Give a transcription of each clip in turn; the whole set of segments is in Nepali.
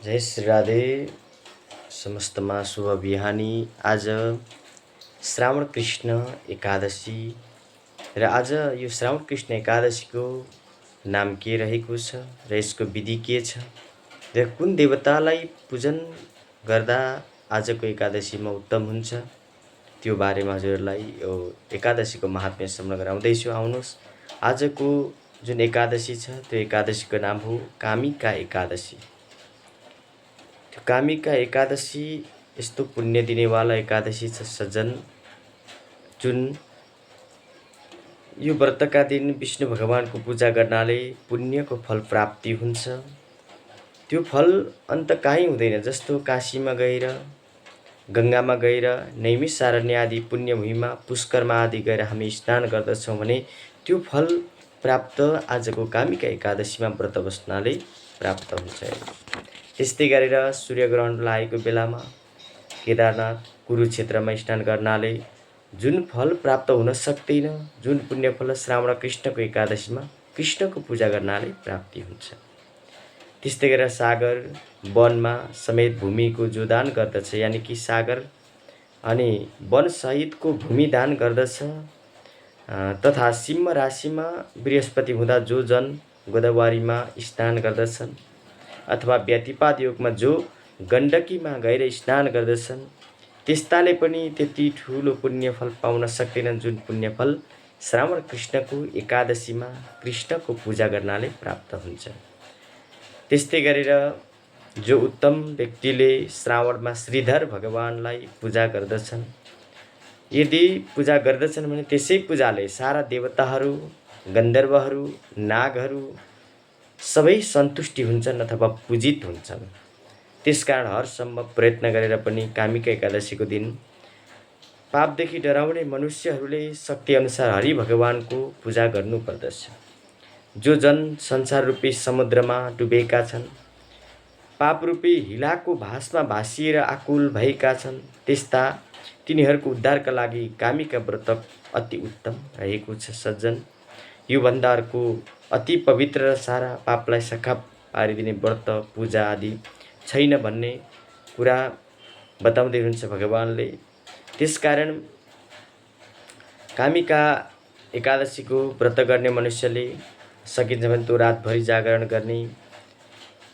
जय श्री राधे। समस्तमा शुभ बिहानी। आज श्रावण कृष्ण एकादशी र आज यो श्रावण कृष्ण एकादशीको नाम के रहेको छ र यसको विधि के छ र कुन देवतालाई पूजन गर्दा आजको एकादशीमा उत्तम हुन्छ त्यो बारेमा हजुरहरूलाई यो एकादशीको महात्म्य श्रवण गराउँदैछु। आउनुहोस्, आजको जुन एकादशी छ त्यो एकादशीको नाम हो कामिका एकादशी। त्यो कामिका एकादशी यस्तो पुण्य दिनेवाला एकादशी छ सज्जन, जुन यो व्रतका दिन विष्णु भगवानको पूजा गर्नाले पुण्यको फल प्राप्ति हुन्छ। त्यो फल अन्त काहीँ हुँदैन। जस्तो काशीमा गएर, गङ्गामा गएर, नैमिषारण्य आदि पुण्यभूमिमा, पुष्करमा आदि गएर हामी स्नान गर्दछौँ भने त्यो फल प्राप्त आजको कामिका एकादशीमा व्रत बस्नाले प्राप्त हुन्छ। त्यस्तै गरेर सूर्यग्रहण लागेको बेलामा केदारनाथ कुरुक्षेत्रमा स्नान गर्नाले जुन फल प्राप्त हुन सक्दैन, जुन पुण्यफल श्रावण कृष्णको एकादशीमा कृष्णको पूजा गर्नाले प्राप्ति हुन्छ। त्यस्तै गरेर सागर वनमा समेत भूमिको जो दान गर्दछ, यानि कि सागर अनि वन सहितको भूमि दान गर्दछ, तथा सिंह राशिमा बृहस्पति हुँदा जो जन गोदावरीमा स्नान गर्दछन् अथवा व्यतिपात योगमा जो गण्डकीमा गएर स्नान गर्दछन्, त्यस्ताले पनि त्यति ठुलो पुण्यफल पाउन सक्दैनन् जुन पुण्यफल श्रावण कृष्णको एकादशीमा कृष्णको पूजा गर्नाले प्राप्त हुन्छ। त्यस्तै गरेर जो उत्तम व्यक्तिले श्रावणमा श्रीधर भगवानलाई पूजा गर्दछन्, यदि पूजा गर्दछन् भने त्यसै पूजाले सारा देवताहरू, गन्धर्वहरू, नागहरू सबै सन्तुष्टि हुन्छन् अथवा पूजित हुन्छन्। त्यसकारण हरसम्भव प्रयत्न गरेर पनि कामिका एकादशीको दिन पापदेखि डराउने मनुष्यहरूले शक्ति अनुसार हरि भगवानको पूजा गर्नुपर्दछ। जो जन संसार रूपी समुद्रमा डुबेका छन्, पाप रूपी हिलाको भासमा भासिएर आकुल भएका छन्, त्यस्ता तिनीहरूको उद्धारका लागि कामिका व्रत अति उत्तम रहेको छ सज्जन। योभन्दा अर्को अति पवित्र र सारा पापलाई सखा पारिदिने व्रत पूजा आदि छैन भन्ने कुरा बताउँदै हुनुहुन्छ भगवानले। त्यसकारण कामिका एकादशीको व्रत गर्ने मनुष्यले सकिन्छ भने त्यो रातभरि जागरण गर्ने।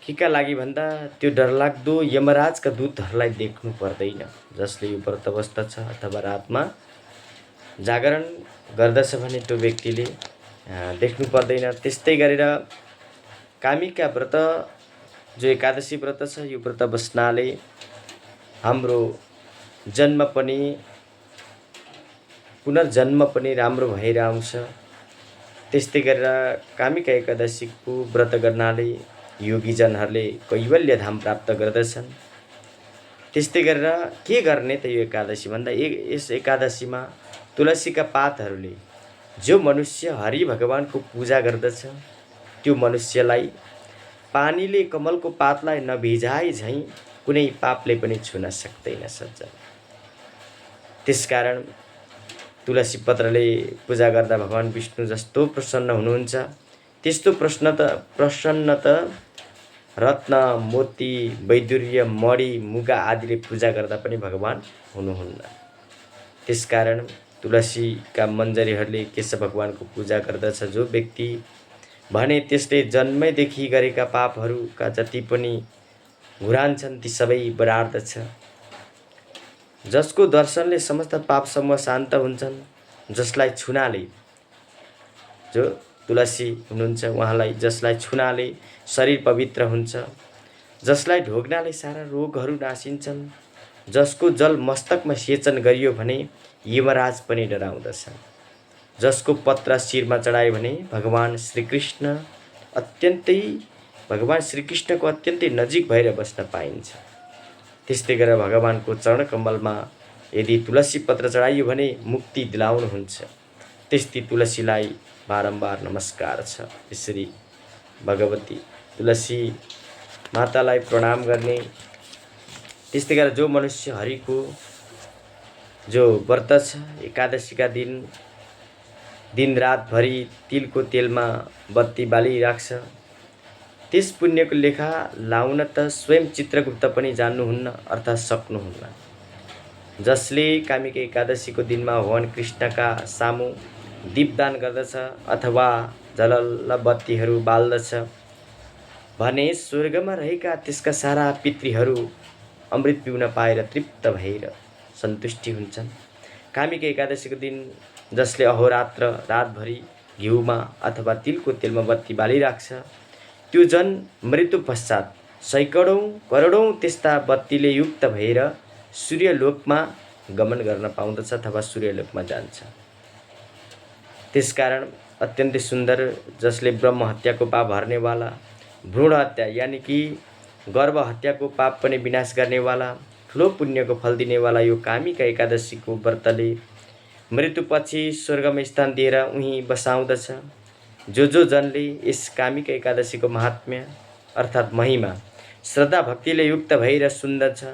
केका लागि भन्दा त्यो डरलाग्दो यमराजका दूतहरूलाई देख्नु पर्दैन जसले यो व्रत बस्दछ अथवा रातमा जागरण गर्दछ भने त्यो व्यक्तिले देख्नु पर्दैन। त्यस्तै गरेर कामिका व्रत जो एकादशी व्रत छ, यो व्रत बस्नाले हाम्रो जन्म पनि पुनर्जन्म पनि राम्रो भएर आउँछ। त्यस्तै गरेर कामिका एकादशीको व्रत गर्नाले योगीजनहरूले कैवल्य धाम प्राप्त गर्दछन्। त्यस्तै गरेर के गर्ने त यो एकादशी भन्दा यस एकादशीमा तुलसीका पातहरूले जो मनुष्य हरि भगवानको पूजा गर्दछ त्यो मनुष्यलाई पानीले कमलको पातलाई नभिजाए झैँ कुनै पापले पनि छुन सक्दैन सज्जन। त्यसकारण तुलसी पत्रले पूजा गर्दा भगवान विष्णु जस्तो प्रसन्न हुनुहुन्छ, त्यस्तो प्रसन्न त रत्न, मोती, वैदुर्य, मणि, मुगा आदिले पूजा गर्दा पनि भगवान हुनुहुन्न। त्यसकारण तुलसीका मन्जरीहरूले केशव भगवानको पूजा गर्दछ जो व्यक्ति भने त्यसले जन्मैदेखि गरेका पापहरूका जति पनि घुरान्छन् ती सबै बढार्दछ। जसको दर्शनले समस्त पाप समूह शान्त हुन्छन्, जसलाई छुनाले, जो तुलसी हुनुहुन्छ उहाँलाई जसलाई छुनाले शरीर पवित्र हुन्छ, जसलाई ढोग्नाले सारा रोगहरू नासिन्छन्, जसको जल मस्तकमा सेचन गरियो भने यमराज पनि डराउँदछ, जसको पत्र शिरमा चढायो भने भगवान श्रीकृष्णको अत्यन्तै नजिक भएर बस्न पाइन्छ। त्यस्तै गरेर भगवानको चरण कमलमा यदि तुलसी पत्र चढाइयो भने मुक्ति दिलाउनुहुन्छ। त्यस्तै तुलसीलाई बारम्बार नमस्कार छ। यसरी भगवती तुलसी मातालाई प्रणाम गर्ने। त्यस्तै गरेर जो मनुष्य हरिको जो व्रत छ एकादशीका दिन रातभरि तिलको तेलमा बत्ती बालिराख्छ, त्यस पुण्यको लेखा लाउन त स्वयं चित्रगुप्त पनि जान्नुहुन्न अर्थात् सक्नुहुन्न। जसले कामिका एकादशीको दिनमा भगवान कृष्णका सामु दीपदान गर्दछ अथवा झलल्ल बत्तीहरू बाल्दछ भने स्वर्गमा रहेका त्यसका सारा पितृहरू अमृत पिउन पाएर तृप्त भएर सन्तुष्टि हुन्छन्। कामिका एकादशीको दिन जसले अहोरात्र रातभरि घिउमा अथवा तिलको तेलमा बत्ती बालिराख्छ त्यो जन मृत्यु पश्चात सैकडौँ करोडौँ त्यस्ता बत्तीले युक्त भएर सूर्यलोकमा गमन गर्न पाउँदछ अथवा सूर्यलोकमा जान्छ। त्यसकारण अत्यन्तै सुन्दर जसले ब्रह्म हत्याको पाप हर्नेवाला, भ्रूण हत्या यानि कि गर्भ हत्याको पाप पनि विनाश गर्नेवाला, ठुलो पुण्यको फल दिनेवाला यो कामिका एकादशीको व्रतले मृत्युपछि स्वर्गमा स्थान दिएर उहीँ बसाउँदछ। जो जनले यस कामिका एकादशीको महात्म्य अर्थात् महिमा श्रद्धा भक्तिले युक्त भएर सुन्दछ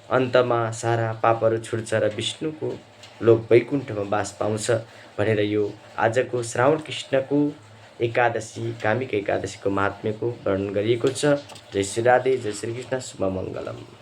अन्तमा सारा पापहरू छुट्छ र विष्णुको लोक वैकुण्ठमा बास पाउँछ भनेर यो आजको श्रावण कृष्णको एकादशी कामिका एकादशीको महात्म्यको वर्णन गरिएको छ। जय श्री राधे, जय श्री कृष्ण, शुभ मङ्गलम।